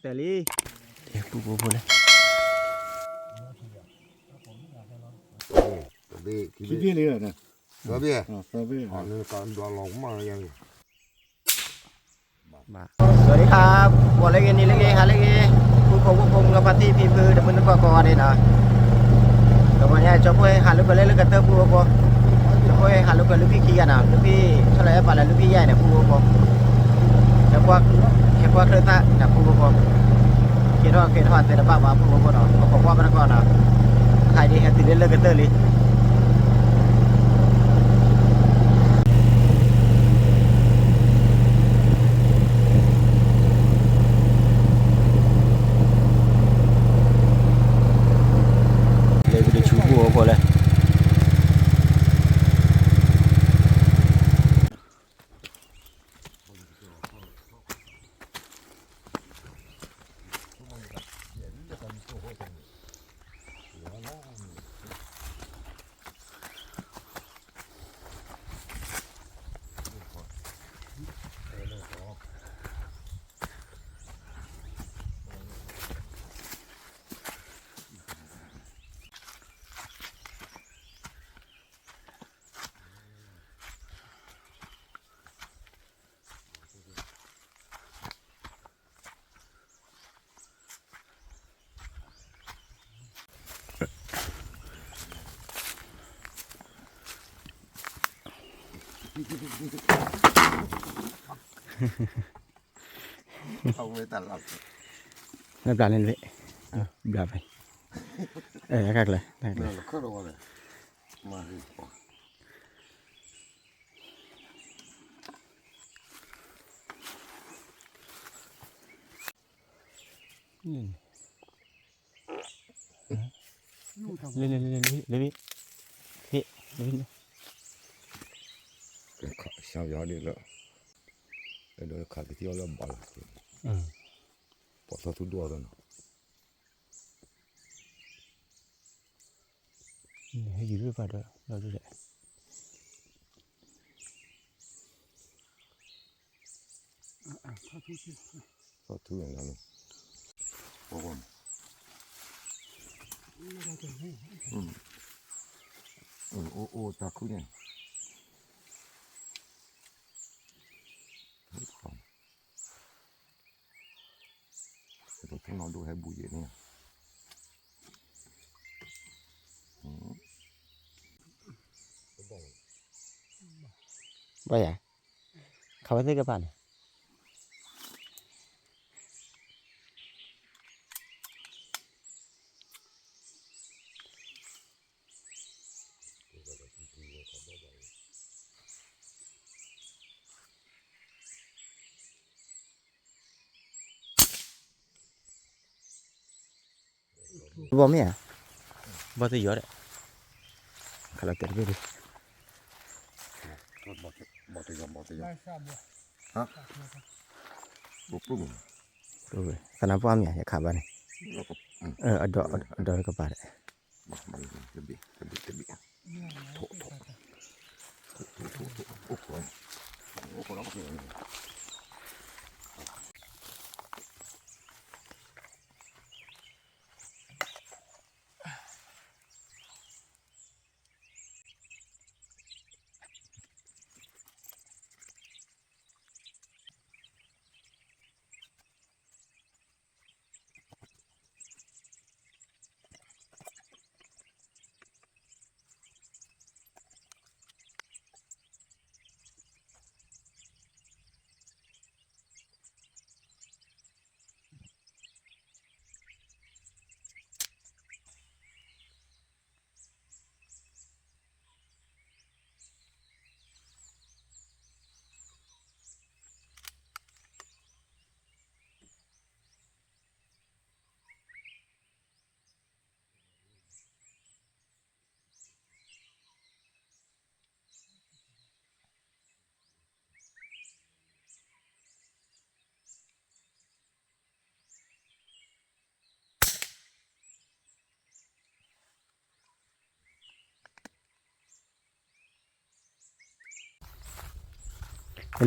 တဲလံ, ပူဖိဖိလဲၣ်, ခံဘ့ၣ်လံ, သၢဘ့ၣ်, သၢဘ့ၣ်, စဝၤလံခါ, ပှၤလၢဂ့ၤနံၤလၢဂ့ၤ ဟါလၢဂ့ၤ, ပူဖိဖိဖိ မုၢ်ဂၢ်ဖါတံၢ်ဖံဖု တမုၢ်တကိးကိးဂၤဒဲးနီၤ, ဒီးပှၤညါ ကၠီဖိဟဲဟးလိာ်ကွဲလၢလၢကတၢၢ်ပူဖိဖိ, ကၠီဖိဟဲဟးလိာ်ကွဲလၢဖံခံဂၤနီၤ, လၢဖံ ဆီလီၤအဲၣ်ပာ်လၢလၢဖံယါအံၤန့ၣ် ပူဖိဖိ, ဟဲပှၢ်ချၢသၣ်န့ၣ် ပူဖိဖိ, ကဲထီၣ်ကဲထီၣ်တဲတဘၣ်ဘၣ် ပူဖိဖိနီၤ, ပကကွၢ်ဘၣ်တကီၢ်နီၤ, ခါအံၤဒ်ဟဲတုၤလၢလၢကတၢၢ်လံ လဲၤက့ၤတဆူဖိဖိလဲၣ်. အဝဲတၢ်လီၤ, နဘျါန့ၣ်တဘ့ၣ်, ဘျါဖဲ, အဲ တၢ်ကျဲ, တၢ်ကျဲ, လဲၤလဲၤလဲၤလဲၤ, လဲၤဘ့ၣ်, လဲၤဘ့ၣ်, လဲၤဘ့ၣ်, ခးဆါယီၤဒ်လၢ, အဲၣ်ဒိးခးကသံၣ်အီၤလၢဘၣ်လီၤ, ပှၤသီထူဒိၣ်အီၤလီၤနီၤ. ဟဲယူၤလၢပာ်ဒီး လီၤဒုးလဲၣ်, သီထူန့ၣ်လီၤ, အိၣ်အိၣ်တၢ်ခုန့ၣ် ပထနီၣ်ဒိၣ်ဟဲဘူးယဲၢ်န့ၣ်, ဘၣ်ယၤ, ခးဝဲသ့ၣ်ကပၤန့ၣ်. ဘီမ့ၢ်ဧါ, ဘီတယီၤဒီး, ခးလီၤတဲာ်တဘ့ၣ်လံ, ဘီတယီၤ, ဘီတယီၤ, သနၢ်ပှၢ်မ့ၢ်ဧါ ယခးဘၣ်န့ၣ်, အဒီး, အဒီးကပၤဒီး တဘ့ၣ်, တဘ့ၣ်, တဘ့ၣ်, ထိး, ထိး, ထိး, ထိး, ထိး, အိၣ်ခိးလီၤ, အိၣ်ခိးလီၤ.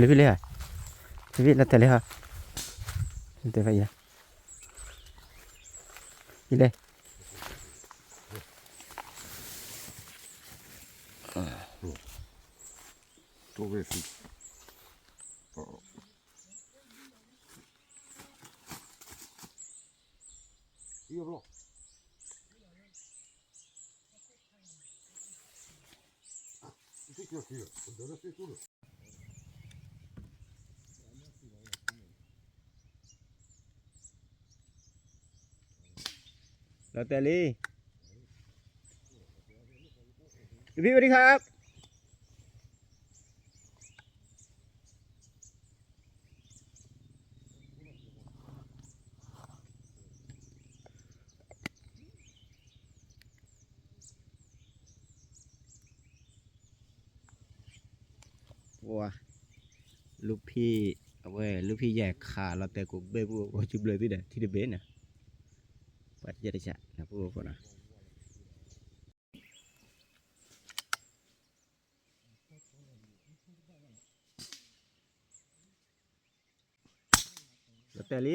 လၢဖဲလဲၣ်, ဖဲဖဲလၢတဲလၢဟါ, တဲဖဲအံၤ, လဲၣ် လီၤတဲာ်လံ พี่สวัสดีครับ ဝါ လူဖံ အဝဲ လူဖံယဲၢ်ခးလီၤတဲာ်ကိးဘ့ၣ်ပူဖိ ကၠူဘျၢသံဒီး ထံတဘ့ၣ်န့ၣ် ပှၤတကဲတကဲ နပူဖိနီၤ လီၤတဲာ်လံ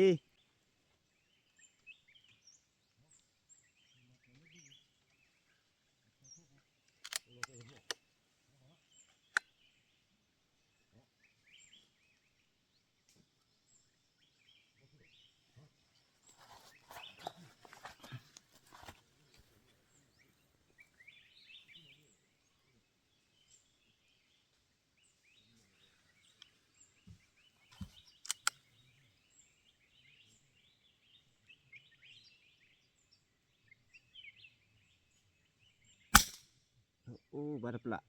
အိၣ် ဘၣ်တပျၢ် လီ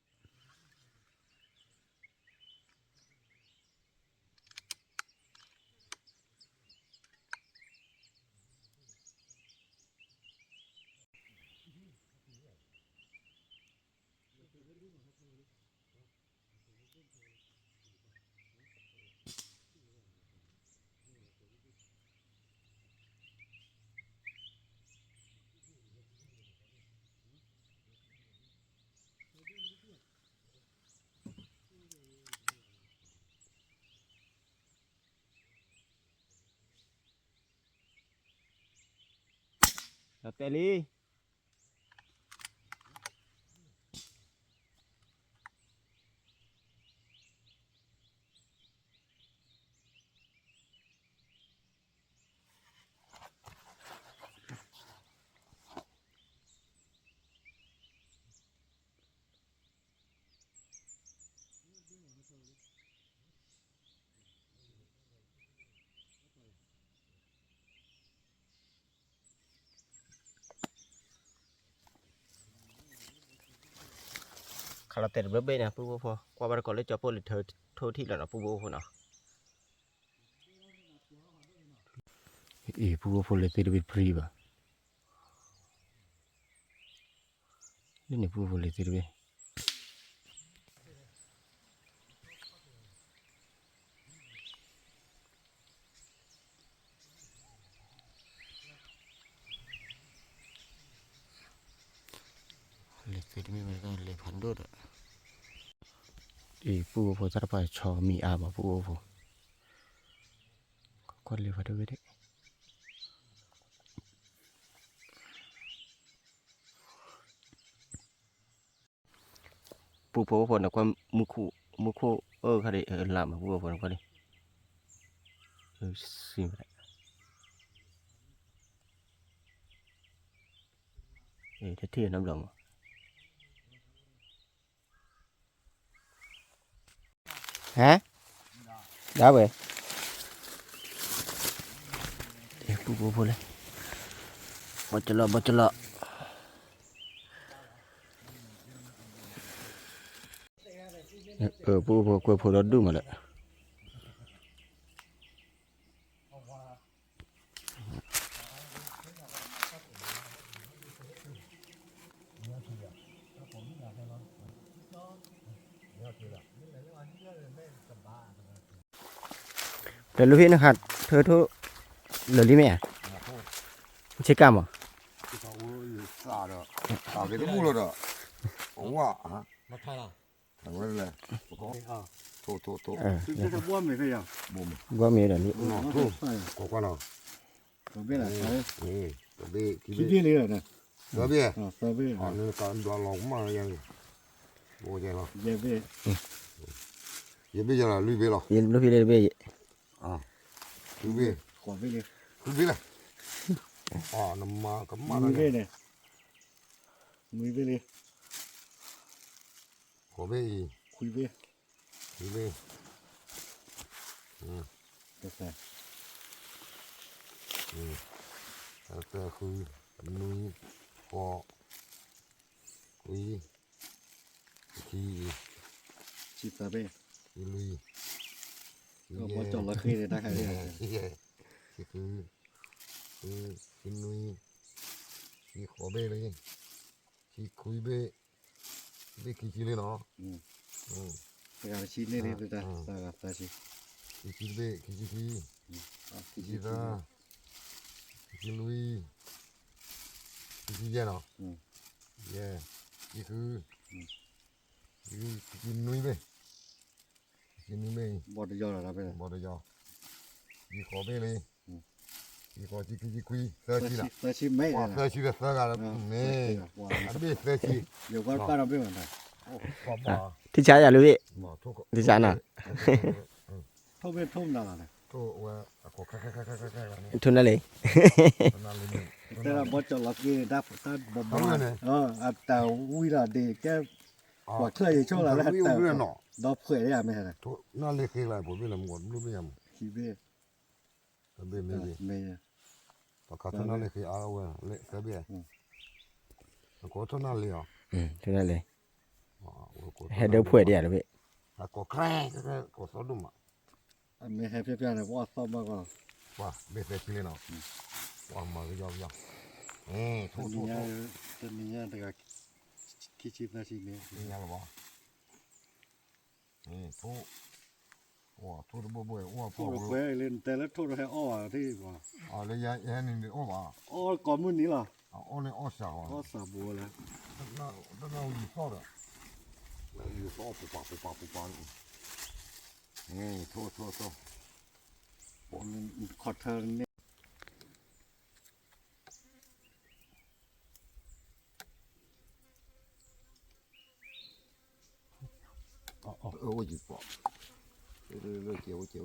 ၤတဲာ်လံ ခးလီၤတဲာ်တဘျီဘ့ၣ်န့ၣ် ပုၢ်ဖိဖိ ကွၢ်ဘၣ်တကိးလၢကၠီပိၢ်လံၤထၢထိၣ်ထံၣ်လီၤနီၤ ပုၢ်ဖိဖိနီၤ အံၤ ပုၢ်ဖိဖိလဲၤသ့တဘ့ၣ်တပြံဘၣ် လၢန့ၣ်ပုၢ်ဖိလဲၤသ့တဘ့ၣ် လဲၤသ့တမ့ၢ်ဝဲလဲၤဖးဒိၣ်ဒီး အံၤ ပုၢ်ဖိဖိ တၢ်တဖၣ်ဆီမံၤအါမး ပုၢ်ဖိဖိ ကွၢ်လၢဖးဒိၣ်ဝဲဒၣ် ပုၢ်ဖိဖိန့ၣ် ကွၢ်မူခိၣ် မူခိၣ်အၢခါဒံး လၢမး ပုၢ်ဖိဖိန့ၣ် ကွၢ်ဒံး စံးဝဲဒၣ် တထံၣ်နီတဘျီမး ဟါ ဒၣ်ဝဲ ပုၢ်ဖိဖိလဲၣ် ဘီၣ်ကလီၢ် ဘီၣ်ကလီၢ် ပုၢ်ဖိကွဲးဖိဒီးဒူၣ်မးလဲၣ် တလူၤဟံၣ်နခးထၢထီၣ် လၢာ်လံမ့ၢ်ဧါ ဆ့ကၤမး သးဒီး သးက့ၤတဘူၣ်လီၤဒီး အဝၣ် အဝဲလဲၣ် ထိၣ်ထိၣ်ထိၣ် ဘီမ့ၢ်ဒီးလံ ထိၣ် ကွၢ်ကွၢ်နီၤ ဘီမ့ၢ် အ့ ခံဘ့ၣ်လံ, သၢဘ့ၣ်, သၢဘ့ၣ်, နကဒွးလီၤကမၣ်ယၤန့ၣ်, ယဲၢ်ဘ့ၣ်, ယဲၢ်ဘ့ၣ်ယၤလီၤ လွံၢ်ဘ့ၣ်လီၤ, လွံၢ်ဘ့ၣ်, ဃုဘ့ၣ်, ဃုဘ့ၣ်လံ, နမၤကမၣ်, နွံဘ့ၣ်လံ, ဃိးဘ့ၣ်အံၤ, ခွံဘ့ၣ်, ခွံဘ့ၣ်, သၢ, သၢ, ဃု, နွံ, ဃိး, ခွံ, ခံ, ခံသၢဘ့ၣ်, လွံၢ်, ဘီကၠီလီၤဃ့န့ၣ်တၢ်ခါန့ၣ်, ခံ, ခံနွံ, ခံဃိးဘ့ၣ်လံ, ခံခွံဘ့ၣ်, ဘ့ၣ်ခံဆံလံနီၤ, ခံဆံန့ၣ်လံ, ခံဆံတဘ့ၣ်, ခံဆံခံ, ခံဆံသၢ, ခံဆံလွံၢ်, ခံဆံယဲၢ်နီၤ, ယဲၢ်, ခံဃု, ခံနွံဘ့ၣ်, ခံနွံဘ့ၣ်, ဘီတယီၤ, ခံဃိးဘ့ၣ်လံ, ခံဃိး, ခံဆံခွံ, သၢဆံလီၤ, သၢဆံဒီးသၢဂၤလီၤ, မ့ၢ်, အဘ့ၣ်သၢဆံ, ထံဆါယၤလၢဘ့ၣ်, ထံဆါနီၤ, ထိၣ်နၢ်လံ, တဲဒၣ်ဘီကၠီလီၤဃ့န့ၣ်, တၢ်ဘီဘီ, အတၢ်ဝံၤလီၤဒ့ကဲ, ပှၤချၢၣ်ယဆိၣ်လီၤလၢအတၢ်, ဒီဖှဲးဒၣ်မ့ၢ်, နၢ်လ့ဃ့လၢပှၤဘ့ၣ်လၢမူကီၢ်ဘျုးဘ့ၣ်ယၤမး, ခံဘ့ၣ်, တဘ့ၣ်မ့ၢ်ဘ့ၣ်, ပှၤခးထိၣ်နၢ်လ့ဃ့အါဝဲ, သၢဘ့ၣ်, နကိးထိၣ်နၢ်လ့အီၤ, ထိၣ်နၢ်လ့, ဟဲဒၢဖှဲးဒံးဧါတဘ့ၣ်, ကိးသီဒိၣ်မး, အမ့ၢ်ဟဲဖျါဖျါန့ၣ် ပှၤသီၣ်ဘၣ်ကီး, ပှၤဘ့ၣ်သဲဆံလံနီၤ, ပှၤမၤကယီကယီ, ထိၣ်, တနံၤညါတဂၤ, ခံဆံသၢဆံန့ၣ်, ညါလီၤဘၣ်, ထိၣ်, ထိၣ်တဘိဘိ, ထိၣ်တခွဲးလၢနတဲလၢထိၣ်တဟဲအီၣ်ဘၣ်, လၢယဟဲန့ၣ်န့ၣ်အီၣ်ဘၣ်, အီၣ်ကိးမုၢ်နံၤလီၤ, အီၣ်န့ၣ်အီၣ်စှၤ, အီၣ်စှၤဘိလၢ, တနၢ်ဝံၤသီၣ်ဒီး, နၢ်ဝံၤသီၣ်ပူၤပာ်ပူၤပာ်ပူၤပာ်န့ၣ်, ထိၣ်, ထိၣ်, ထိၣ်, ခီၣ်ထၢန့ၣ် အိၣ်ယံၤပီၣ်, ဘၣ်ဝံၤသံလီၤ,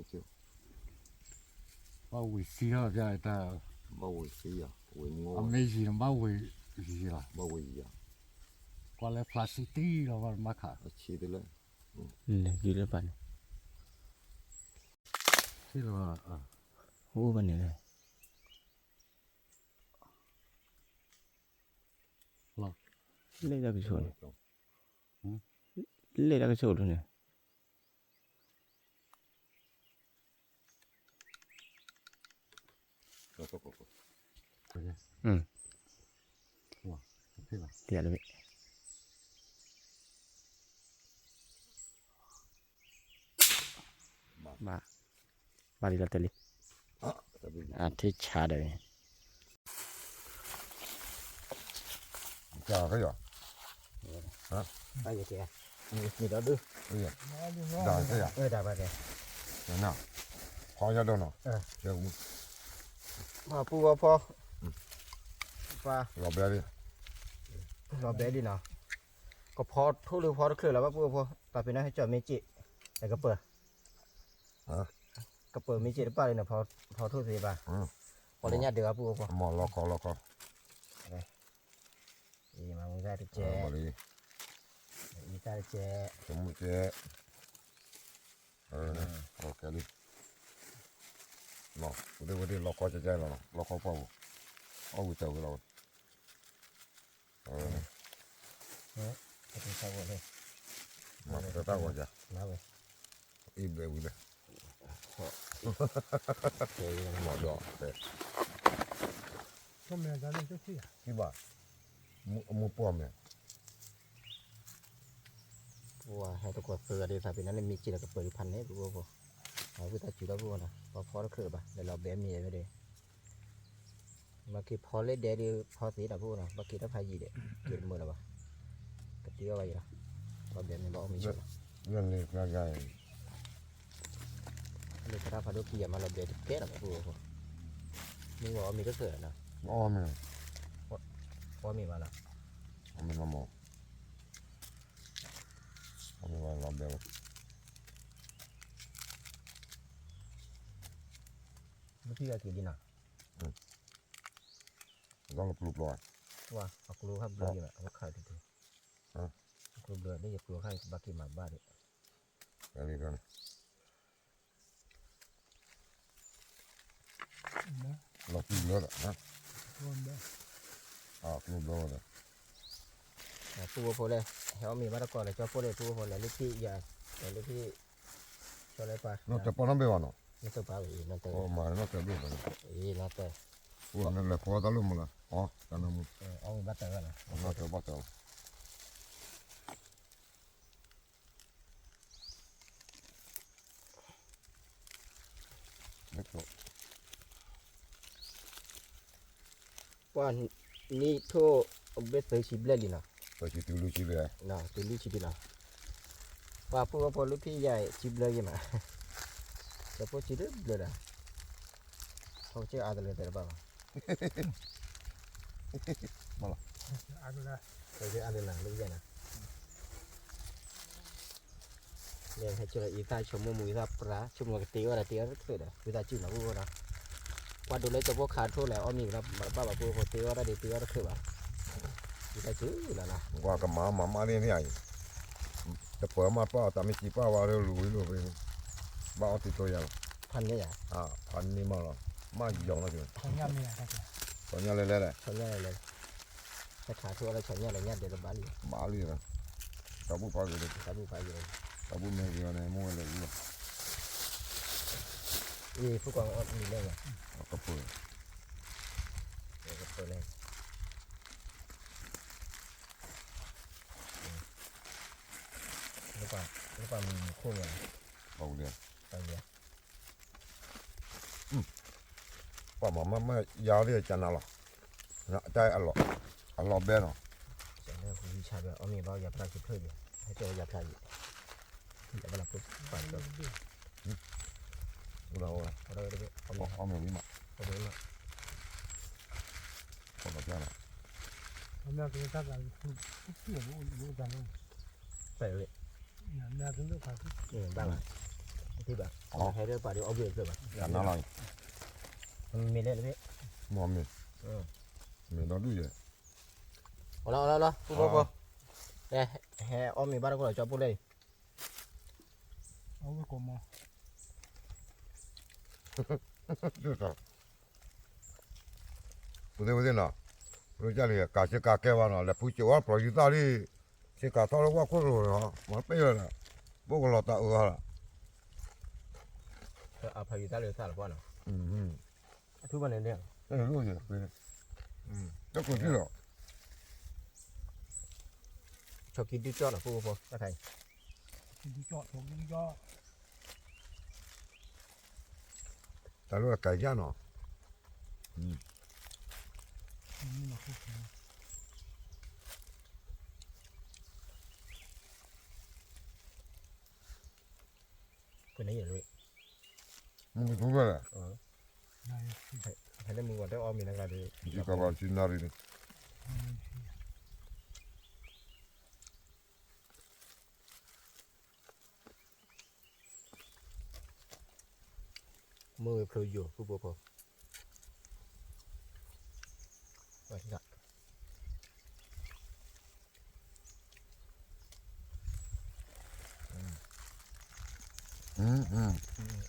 ဘၣ်ဝံၤသံယၤ, အမ့ၢ်ယံၤန့ၣ် ဘၣ်ဝံၤယံၤလီၤ, ဘၣ်ဝံၤယံၤယၤ, ကွၢ်လၢဖျါဆံတံၢ်လီၤ ဘၣ်တဘၣ်ခး, ဆံတလၢ, လဲၤယံၤလၢပၢ်န့ၣ်, အိၣ်ဘၣ်န့ၣ်လဲၣ် လၢတၢ်ကဆိၣ်န့ၣ်, လၢတၢ်ကဆိၣ်ဒ်န့ၣ်, ဘၣ်လံလီၤတဲာ်လံ, အထံၣ်ဆါဒီး, ကဲ, မ့ၢ်ဒီဒု, ဒၣ်ကဲ, ဖီယီၤဒိၣ်နီၤ, ပှၤပူၤဝဲဖီ, လီၤဘဲလံ, လီၤဘဲလံနီၤ, ကဖီထိၣ်လၢဖီတချုးလီၤ ဘၣ်ပူၤဝဲဖီ, တၢ်ဖဲန့ၣ်ဟဲကၠီၣ်မ့ၢ်စ့ၢ်, ကပၢၤ ကပၢၤမ့ၢ်စ့ၢ်တပၣ်လံနီၤ, ဖီထိၣ်သ့ဘၣ်, ပှၤလၢညၣ်ဒုးအပူၤအဖီ, မၤလီၤခီလီၤခီ, အံၤမၤမူသၣ်တကဲ, အံၤသၣ်တကဲ, မူကဲ, လီၤ, ဝဲဒၣ်လီၤခီကဲကဲလီၤ, လီၤခီပှၢ်ပူၤ, အီၣ်ဝံၤတၢ်ဝံၤလီၤ, မၤပတၢ်ဂီၤယၤ, အံၤဘဲဝံၤလၢ, မၤဒီး, ဘၣ်, မူပှီၢ်မဲာ် ပှၤဟဲတကိးသၢဂၤဒ်သးပ့ၤနီၣ်လၢမ့ၢ်စ့ၢ်ဒီးကပၢၤဒံးဖးန့ၣ် ပအိၣ်ဖိ, အဝံသးစူၤဒီးပအိၣ်နီၤ ပှၤဖီတချုးလၢၤဘၣ် လဲၤလီၤဘဲမ့ၢ်ဝဲဒၣ်, ဘၣ်က့ၤဖီလၢဒဲဒ်ဖီသ့ဒီးပအိၣ်နီၤ ဘၣ်က့ၤတၢ်ဖးယံာ်ဒီး က့ၤတမုာ်လၢၤဘၣ်, ကတ့အီၣ်ဘၣ်ယံၤလီၤ, လီၤဘဲမ့ၢ်ဘၣ်အီၣ်မ့ၢ်ဆိးလီၤ, လၢသရၣ်ဖးဒိၣ်ခံဂၤမးလီၤဘဲတကဲလီၤပအိၣ်ဖိ, မ့ၢ်ဝဲအီၣ်မ့ၢ်တချုးနီၤ အီၣ်မ့ၤ, အီၣ်မ့ၤဘၣ်လီၤ, အီၣ်မ့ၤမးမး, အီၣ်မ့ၤဘၣ်လီၤဘဲလီၤ, မ့ၢ်ထံၣ်အက့ၤဒ်နီၤ, အကျိၤပျီ, အကျိၤဟဲဘျၢယၤ, အဝဲခးတထံ, အကျိၤဘျၢလၢယကျိၤခါဘၣ်က့ၤမၤဘၣ်ဒီး လီၤပျံၤလၢဒီး, ကျိဘျီဒီး, ပုၢ်ဖိလဲၣ်, ဟဲအီၣ်မ့ၤဘၣ်တကိးလၢကၠီဖိလဲၣ်, ပုၢ်ဖိလဲၣ်လၢထံၣ်ယၤ, လဲၤလၢထံၣ်, ကၠီလဲၣ်ပၢ်, နီၢ်တပီၢ်နီၢ်ဘဲဘၣ်နီၤ, နီၢ်တပီၢ်, မၤနီၢ်တဘ့ၣ်ဘၣ်, အံၤနီၢ်တ, အိၣ်နလဲၤဖီတၢ်လိၣ်မးလၢ, အီၣ်တၢ်နမူ, အီၣ်မ့ၤဘၣ်တၢ်, နီၢ်တဘၣ်တၢ် ပှၤနံၣ်ထိၣ်အဘ့ၣ်သုးဆံဘျဲၣ်လံနီၤ, သုးဆံတုၤလွံၢ်ဆံဘျဲၣ်, တုၤလွံၢ်ဆံဒံးနီၤ, ပှၤပုၢ်ဖိလၢဖံယၤဆံဘျဲၣ်ယဲမး, ကၠီဖိဆံဘျဲၣ်ဒီး, ဟီကစၢၢ်အါတလၢတဲတဘၣ်ဘၣ်, အါတလၢလၢယဲနီၤ မ့ၢ်ဟဲကၢအံသၣ်ဆိကမိၣ်မူအံသၣ်ပြၢ, ဆိကမိၣ်ကတ့အီၣ်ဒီးတ့အီၣ်တချုးဒီး ဝံသးစူၤနီၤ ပုၢ်ဖိနီၤ, ကွၢ်ဒိးလၢကၠီဖိခးထိၣ်လဲၣ် အီၣ်မ့ၤကဘၣ်ဘၣ် ပုၢ်ဖိ တ့အီၣ်တၢ်ဒံးတ့အီၣ်တချုးဘၣ်, ဝံသးစူၤလီၤနီၤ, ကွၢ်ကမၤမၤမးန့ၢ်န့ၣ်အံၤ, တပၢၤမးပၢ်အီၣ်တၢ်မ့ၢ်စံးပၢ်ဝဲလၢလူၤဝံၤလိာ်ဖဲ, ဘၣ်အီၣ်တ့တိယၤလီၤ, ဖးန့ၢ်ယၤ, ဖးန့ၢ်မးလီၤ, မ့ၢ်ယီၤနီၤ, ဆီညၣ်လဲၤလဲၤလဲၣ် ဟဲထးထိၣ်အီၣ်လၢဆီညၣ်လၢညၣ်ဒဲးလၢဘၣ်လံ, ဘၣ်လံ, တၢ်ဘူၣ်ဖးဂ့ၤ, တၢ်ဘူၣ်ဖးဂ့ၤ, တၢ်ဘူၣ်မ့ၢ်ဂ့ၤအီၤန့ၣ် မ့ၢ်ဝဲလဲၤဝံၤလီၤ, အ့ၣ် ဖုၣ်ကိာ်အီၣ်မ့ၤလဲၣ်, ကပၢၤ, ကပၢၤလဲၣ်, လၢပှၤမုၢ်ခိၣ်န့ၣ်, ပှၤမၤမးမးယၤလၢကနၤလီၤ, အတၢ်အလီၤဘဲနီၤ, အီၣ်မ့ၤဘၣ်ယၤဖျါကဖျၢၣ်ယၤ, ဟဲကၠီယၤဖျါယၤ, ယၤဘၣ်လီၤပှၤ, အိၣ်လီၤအိၣ်လီၤ, အီၣ်မ့ၤဝံၤမး, အီၣ်လီၤဖျါလီၤ, ဘၣ်လီၤ, ဟဲလၢပှၤဒုးအီၣ်ဘှံးအဖျၢၣ်ဘၣ်, မ့ၢ်လဲၣ်, မ့ၢ်ဒီဒူၣ်ယဲ, အီလီၤအီလီၤလီၤ ပုၢ်ဖိဖိ, ဟဲအီၣ်မ့ၤဘၣ်တကိးလၢကၠီဖိလဲၣ်, အဝဲကိးမီၤ ပသ့ၣ်ဝဲသ့ၣ်နီၤ, ပကၢ်လံ ကးဆ့ကၤကဲဘၣ်နီၤ လဲၤဖုကၠိဝဲပျီယူၤသၣ်လံ, ဆ့ကၤထီၣ်လၢဝၣ်ခိၣ်ရိၤနီၤ မၤပ့ၢ်လီၤဒီး, ဘိၣ်ကလီၤတၢ်အၢလီၤ, အဖးယူၤသၣ်လၢသၣ်လီၤပှၢ်နီၤ, အထူၣ်ဘၣ်န့ၣ်, တၢ်ကိၢ်သ့ၣ်လီၤ, ဆီကံဒုကၠီနီၤ ဖိဖိဖိ, တၢ်လၢအကၤယၣ်နီၤ, ဖဲန့ၣ်ယဲၢ်, မုၢ်ကထူၣ်ဖဲလဲၣ်, ဖဲန့ၣ်မုၢ်ဂီၤတအီၣ်မ့ၤနဂၤဒီး, ယကဘၣ်ဆံနၣ်ရံၣ်န့ၣ်, မုၢ်ဖျိယိာ် ပုၢ်ဖိဖိ,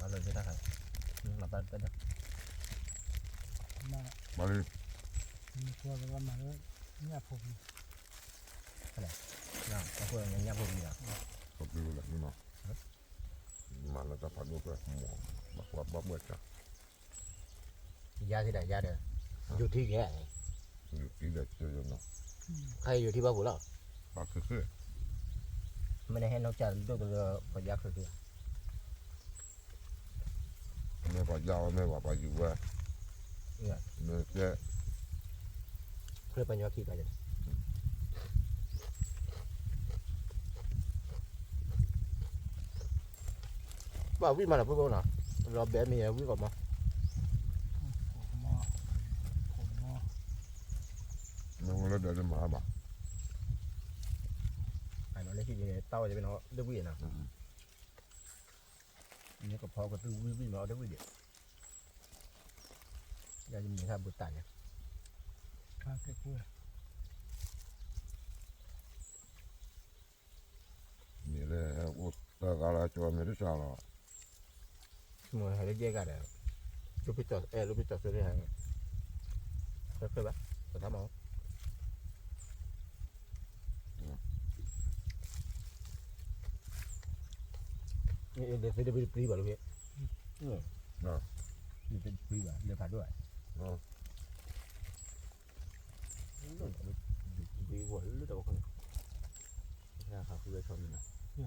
အလၢတၢ်ခါ, မၤလီၤ, မၤလီၤ, ညၣ်ဖိ, ညၣ်ဖိလီၤ, မၤလီၤတၢ်ဖးဒိၣ်ဖဲ, မၤလီၤတၢ်ဖးဒိၣ်ဖဲ, ဘၣ်ကွၢ်ဘၣ်ဘၣ်တၢ် ယါသ့ဒီးယါဒီး, ယိၤထံကဲ, ယိၤထံဒီးကၠီယိၤနီၤ, ခါယိၤထံဘၣ်ပူၤလီၤ, ဘၣ်ခုၣ်ခုၣ်, မ့ၢ်နဟဲနီၢ်ကစၢ်ဒိၣ်ကလၢပယါခုၣ်ခုၣ်, မ့ၢ်ပှၤယါဝဲမ့ၢ်ပှၤပှၤယိၤဝဲ, မ့ၢ်ကဲ, ခရံာ်ပှၤညီခံဂၤယဲ, ဘၣ်ဝံၣ်မးလီၤ ပုၢ်ဖိနီၤ, လီၤဘဲမ့ၢ်ယဲဝံၣ်ကီးမး, ခိၣ်မီ, ခိၣ်မီ ဒီးလၢမၤဘၣ်, အနီၢ်လၢဟံၣ်န့ၣ် တၢ်အီၣ်ယဲဖဲနီၤ လၢဝံၣ်နီၤ, န့ၣ်ကဖီကသူဝံၣ်ဝံၣ်မၤအီၣ်လၢဝံၣ်ဒံး, ယမ့ၢ်ဟဲဘူးတၢ်န့ၣ် မ့ၢ်လၢဟဲအိၣ်တဂၤလၢကၠီမ့ၢ်တစှၤလီၤ, မ့ၢ်ဟဲလၢယဲၢ်ဂၤဒီး, လၢပစီၤအဲၣ် လၢပစီၤစ့လၢဟဲ, ခဲခဲဘၣ်, ပတၢ်မၤ, လၢသုတပျံၤဘၣ်လၢ, တပျံၤဘၣ်လၢဖးဒိၣ်, ပျံၤဝဲလၢတၢ်ဘီခိၣ်န့ၣ်, ဟးဃုဝဲဆီမံၤနီၤ, ဆီ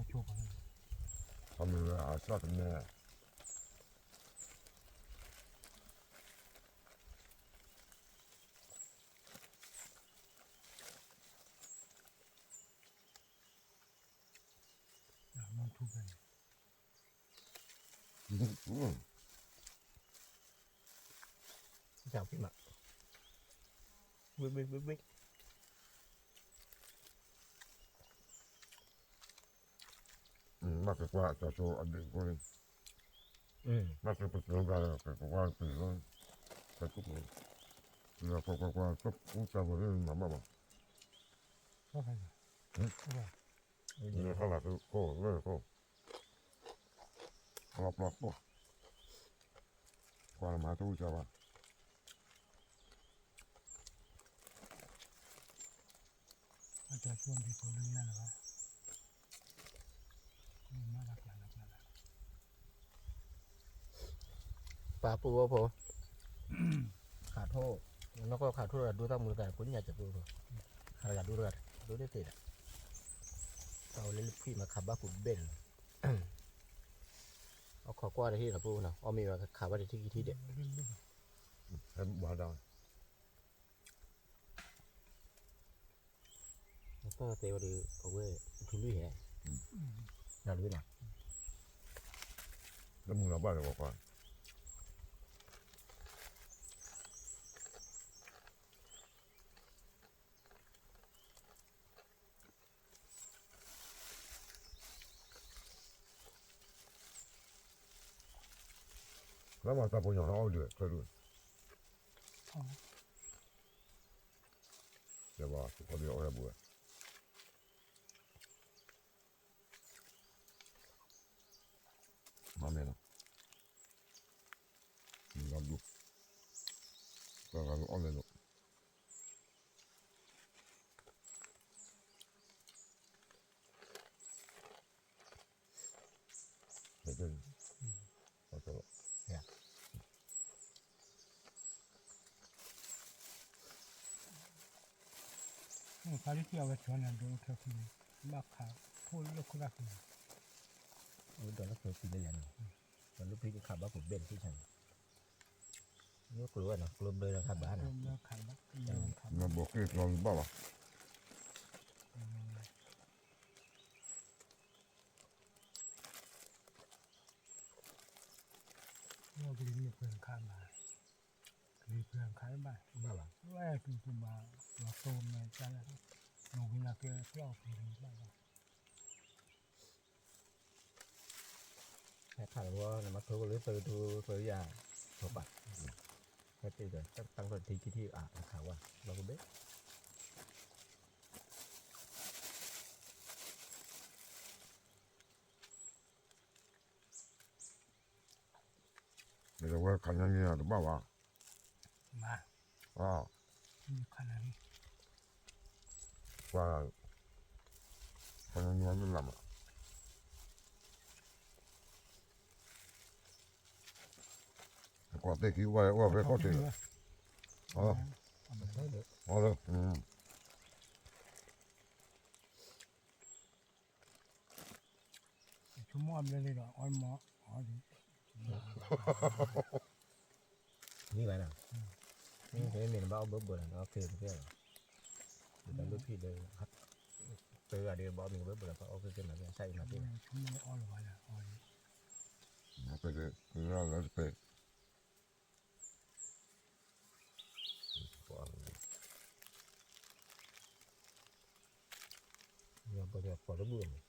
မံၤဝဲအစၢ်တမဲ ဘၣ်ကကွၢ်တၢ်ဆိအဒ့ၣ်ဖိန့ၣ်, ဘၣ်ကပတုာ်ဘၣ်ကကွၢ်ပ့ၤလီၤ, ကကွၢ်ကွၢ်ကွၢ် တၢ်ဝဲမၤဘၣ်ဘၣ်, ခီၣ်လၢခိၣ်လၢခိၣ်, လီၤပျီခိၣ်, ကွၢ်လၢမၤတအိၣ်စၢၤဘၣ် အတၢ်ဆိဒံးဖိလၢညါလၢၤဘၣ်, မၤတၢ်ကျါလၢကျါလၢ, ပာ်ပူၤဝဲဖိ, ခးထိၣ်, နီၢ်ကီၢ်ခးထိၣ်တဂၤဒိတၢ်မူတဂၤ ကိးညါကပူၤဖိ, ခးတဂၤဒိတဂၤ, ဒိတသ့ဒီး, တၢ်ဝဲလၢလၢဖှံမၤခးဘၣ်ပူၤဘဲၣ်န့ၣ်လီၤ, အခီကွၢ်တဟ့ၣ်လီၤပူၤနီၤ အီၣ်မ့ၢ်ဝဲခးဘၣ်တထံၣ်ခံထံၣ်ဒီး, ဟဲဘၣ်ဒၣ် တၢ်တဲဝဲဒီး အဝဲ ထူလွံၢ်ဟဲ, နၤတဝံၤနီၤ, လၢမုၢ်လီၤဘၣ်ဒီးဝဲကွၢ်, လၢမၤတၢ်ဖိညါဟီအီၣ်ဒုး ထွဲဒုး, ယဘၣ် သုးခီဒုးအီၣ်ဟဲဘူးဝဲ, မၤမဲာ်နီၤ, လီၤဒူ, တၢ်ဂၤဒုးအီၣ်လဲၤလိာ် ခါလၢခံအဝဲဆီန့ၣ် ဒိၣ်ထၢခံန့ၣ် ဘၣ်ခးထိၣ်လၢခိၣ်သၣ်ခံန့ၣ်, အဝဲဒိးလၢခိၣ်သၣ်လၢယၤန့ၣ်, ဒီးလၢဖံကခးဘၣ်ကိးဘ့ၣ်တဆံဆၢန့ၣ်, လၢကျိဝဲနီၤ ကျိဘျၢလၢခးဘၣ်နီၤ, နဘိးက့ၣ်ကျီလံဘၣ်ဘၣ် ကလံၤမ့ၢ်ပှဲၤခါဘၣ်, ကလံၤပှဲၤခါဘၣ်, ဘၣ်ဘၣ်, ဝဲတူၢ်တူၢ်ဘၣ်, လီၤတိၢ်မဲာ်ကလဲၣ်, နီၢ်ဝံၤလၢကဲဖျီၣ်ပှဲၤဘၣ်ဘၣ်, ဟဲခးလီၤဝဲ နမၤထိကလၢသၢထူသၢယၤ, ထိၣ်ပာ်, ဟဲတ့ၢ်ဒီး တၢ်တၢ်ထီၣ်ထံခံထံၣ်အါ နခးဝဲ လီၤကဘ့ၣ် မ့ၢ်ဝဲခါညါန့ၣ်တဘၣ်ဘၣ်, မၤ, ခါညါန့ၣ်, ခါညါန့ၣ်လၢလၢ်မး, ကွၢ်သ့ၣ်ခံဝဲအိၣ်ဖဲခီၣ်ထံးလီၤ, အီလၢ, ဆိကမိၣ်အဘျဲၣ်လံဒီး အီမီၢ်, မ့ၢ်ဘၣ်နီၤ, မ့မ့ၢ်နဘၣ်အီၣ်ဘၢဘၢလီၤ နအီၣ်က့ၤတကဲလီၤ, ဒီးလၢဖံဒီး, တဂၤဒီးဘၣ်အီၣ်မ့ၤဘၢဘၢလီၤ ပှၤအီၣ်က့ၤက့ၤမၤက့ၤအဆၣ်အံၤမၤက့ၤလီၤ, ပှၤ ပှၤ ပှၤ ပှၤ ပှၤ ပှၤ ပှၤ ပှၤ ပှၤ ပှၤ ပှၤ ပှၤ ပှၤ ပှၤ ပှၤတဘူၣ်အမး,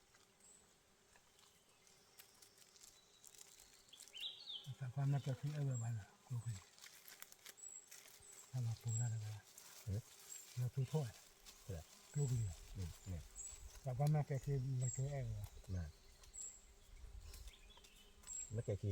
သးပှၢ်မ့ၢ်ကဲခံအဲၣ်ဝဲဘၣ်လၢ ကျိချံ, သးလီၤပူၤတၢ်တဂၤ, လီၤထူထီၣ်, ကျိချံ, သးပှၢ်မ့ၢ်ကဲခံလၢကျိအဲၣ်ဝဲ, မ့ၢ်ကဲခံ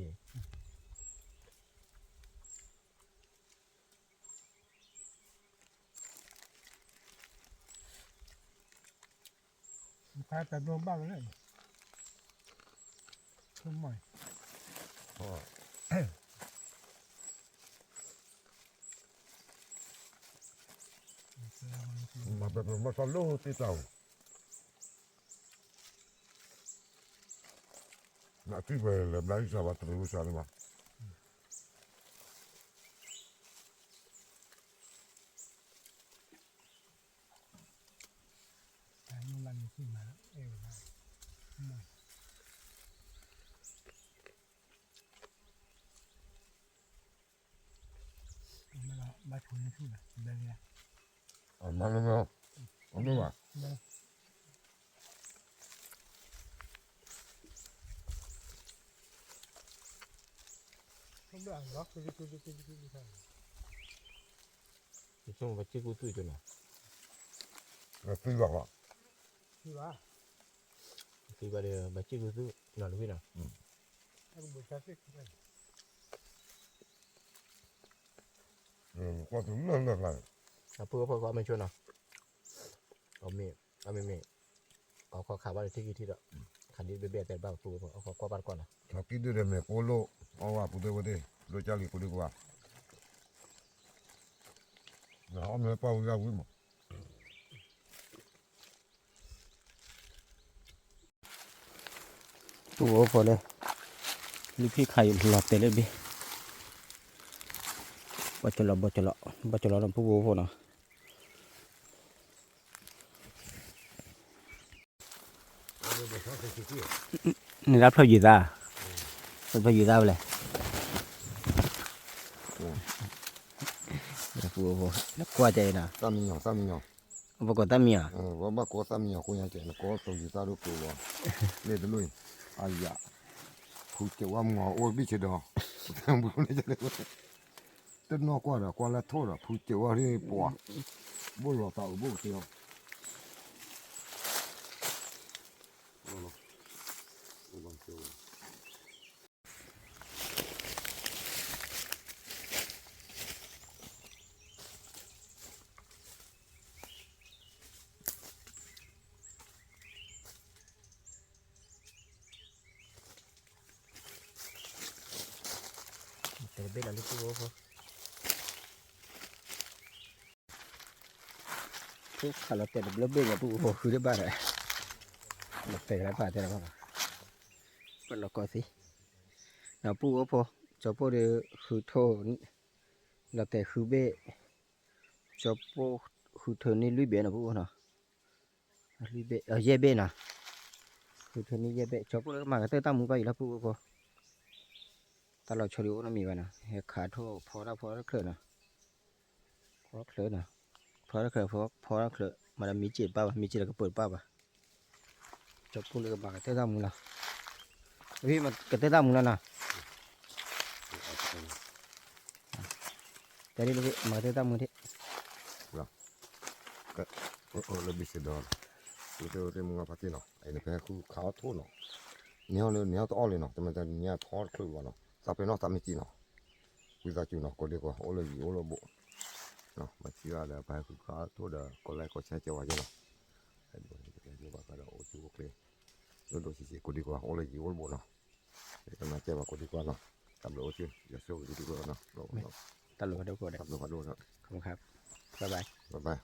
တၢ်တဒိဘၣ်ဝဲလၢ, မၤပှဲၤပှဲၤမီၢ်သီလိၣ်သ့တၢ်အိၣ်, နအသွံၣ်ပှဲၤလၢဘျါယုၢ်စၢ်ဘၣ်တရူးစၢ်လၢၤဘၣ်. မၤလၢမ့ၢ်, အမ့ၢ်ဘၣ်. ယဆိကမိၣ်ပှၤစ့ၢ်ကီးသွံၣ်ကနီၤ, သွံၣ်ဘၣ်, သွံၣ်ဘၣ်ဒီး ပှၤစ့ၢ်ကီးသွံၣ်နီၤတဝံၤနီၤ, အပုၢ်အဖိကအီၣ်မ့ၤဆိနီၤ, အမ့ၢ်, အမ့ၢ်မ့ၢ်, အီၣ်ခီခးဘၣ်ဒီးထံၣ်ကံထံၣ်ဒီး, ခးဒ်ဘဲဘဲတဲဘၣ်အပုၢ်အဖိ အီၣ်ခီကွၢ်ဘၣ်တကီၢ်နီၤ, ထီၣ်ကံၣ်ဒုဒီးမ့ၢ်ကိၢ်လိၣ်, အီၣ်ဝဲပူၤဒုဝဲသ့ၣ်, ဒိၣ်ကၢ်လံၤကိးဒုကဝၤ, အီၣ်မ့ၢ်ပှၢ်ဝံၤဂၤဝံၤမး ပုၢ်ဖိလၢ လုၢ်ဖံးခးအံၤလီၤတဲာ်လၢဘ့ၣ်, ဘီကလီၤ ဘီကလီၤ ဘီကလီၤနီၤ ပုၢ်ဖိနီၤ, န့ၣ်ဒၣ်ဖျၢၣ်ယုၤသး, ဖျၢၣ်ယုၤသးဝဲလဲၣ်, ပုၢ်ဖိ နကွၢ်ကဲအံၤနီၤ, သၣ်မံညီၤ သၣ်မံညီၤ ပကိးသၣ်မံညီၤ, ပဘၣ်ကိးသၣ်မံညီၤ ဃိညါကဲ နကိးသိးယုၤသးဒိၣ်ကျိၤလီၤ, လ့ၣ်တလိၣ်အံၤ, အယၤ, ဖုကဲဝါမၤအိၣ်ဘံၣ်ဆ့ဒီး, တနီၢ်ကွၢ်ဒီး ကွၢ်လၢထိၣ်ဒီး ဖုကဲဝါရ့ၣ်ပှၤ, ဘိၣ်လီၤသးအုးဘိၣ်ကသ့လီၤ. တဲဘ့ၣ်လီၤလၢပုၢ်ဖိဖိ, ဖိခးလီၤတဲာ်တဘျီဘ့ၣ်ဒီးပုၢ်ဖိဃုတဘၣ်ဒီး, လီၤတဲာ်လၢပာ်တဲလီၤဘၣ်, ပလီၤကီသ့, ဒီးပုၢ်ဖိဖိ, ကၠီၤပိၢ်ဒီးဃုထိၣ်, လီၤတဲာ်ဃုဘ့ၣ်, ကၠီၤပိၢ်ဃုထိၣ်န့ၢ်လွံၢ်ဘ့ၣ်နီၤ ပုၢ်ဖိနီၤ, လွံၢ်ဘ့ၣ်, ယဲၢ်ဘ့ၣ်နီၤ, ဃုထိၣ်န့ၢ်ယဲၢ်ဘ့ၣ်, ကၠီၤပိၢ်လၢကမၤကတၢၢ်တၢ်မူဘၣ်အံၤလၢပုၢ်ဖိဖိ, တၢ်လီၤဆီဒုးအိၣ်နီတမံၤဘၣ်နီၤ, ဟဲခးထိၣ်ဖီတၢ်ဖီတၢ်ချၢနီၤ, ဖီချၢနီၤ, ဖီတၢ်ချၢ, ဖီတၢ်ချၢ, မၤဒီးမံစ့ၢ်တပၣ်ဘၣ်, မံစ့ၢ်ဒီးကပၢၤတပၣ်ဘၣ်, ကၠီၤပိၢ်လၢကမၤကတၢၢ်တၢ်မူလီၤ, ဝံၤမၤကတၢၢ်တၢ်မူလီၤနီၤ, တဲဒ်မၤကတၢၢ်တၢ်မူဒ် လၢဘံၣ်စ့ဒီး, လၢတမုၢ်ဂီၤဖါတံၢ်နီၤ, အံၤနဖဲဃုခးအီၣ်ထိၣ်နီၤ, န့ၢ်အီၤလၢန့ၢ်အီၤတအီၣ်လံနီၤ, တမ့ၢ်တနံၤညါဖီတချုးဘၣ်နီၤ, သးပ့ၤနီၣ်သးမံစ့နီၤ, ဝံသးစူၤနီၤ ကိးဒံကွၢ် အိၣ်လၢယံၤအိၣ်လၢဘူး, မၤစံဂၤဒီးပှၤဟဲဃုခးအီၣ်ထိၣ်ဒီး ကိးlikeကိးshareကဲဝဲကဲနီၤ, ဘၣ်ဃးဒီးအိၣ်ဆူၣ်အိၣ်ချ့, ဒိၣ်ဒိၣ်ဆံးဆံး ကိးဒံကွၢ် အိၣ်လၢယံၤအိၣ်လၢဘူးနီၤ, ကနၣ်ကဲဘၣ် ကိးဒံကွၢ်နီၤ, တၢ်ဘျုးအိၣ်ဆူၣ် ယွၤဆိၣ်ဂ့ၤဒံကွၢ်နီၤ, တၢ်ဘျုးဖးဒိၣ်, တၢ်ဘျုးဖးဒိၣ်, ခီမခါ, bye bye, bye bye.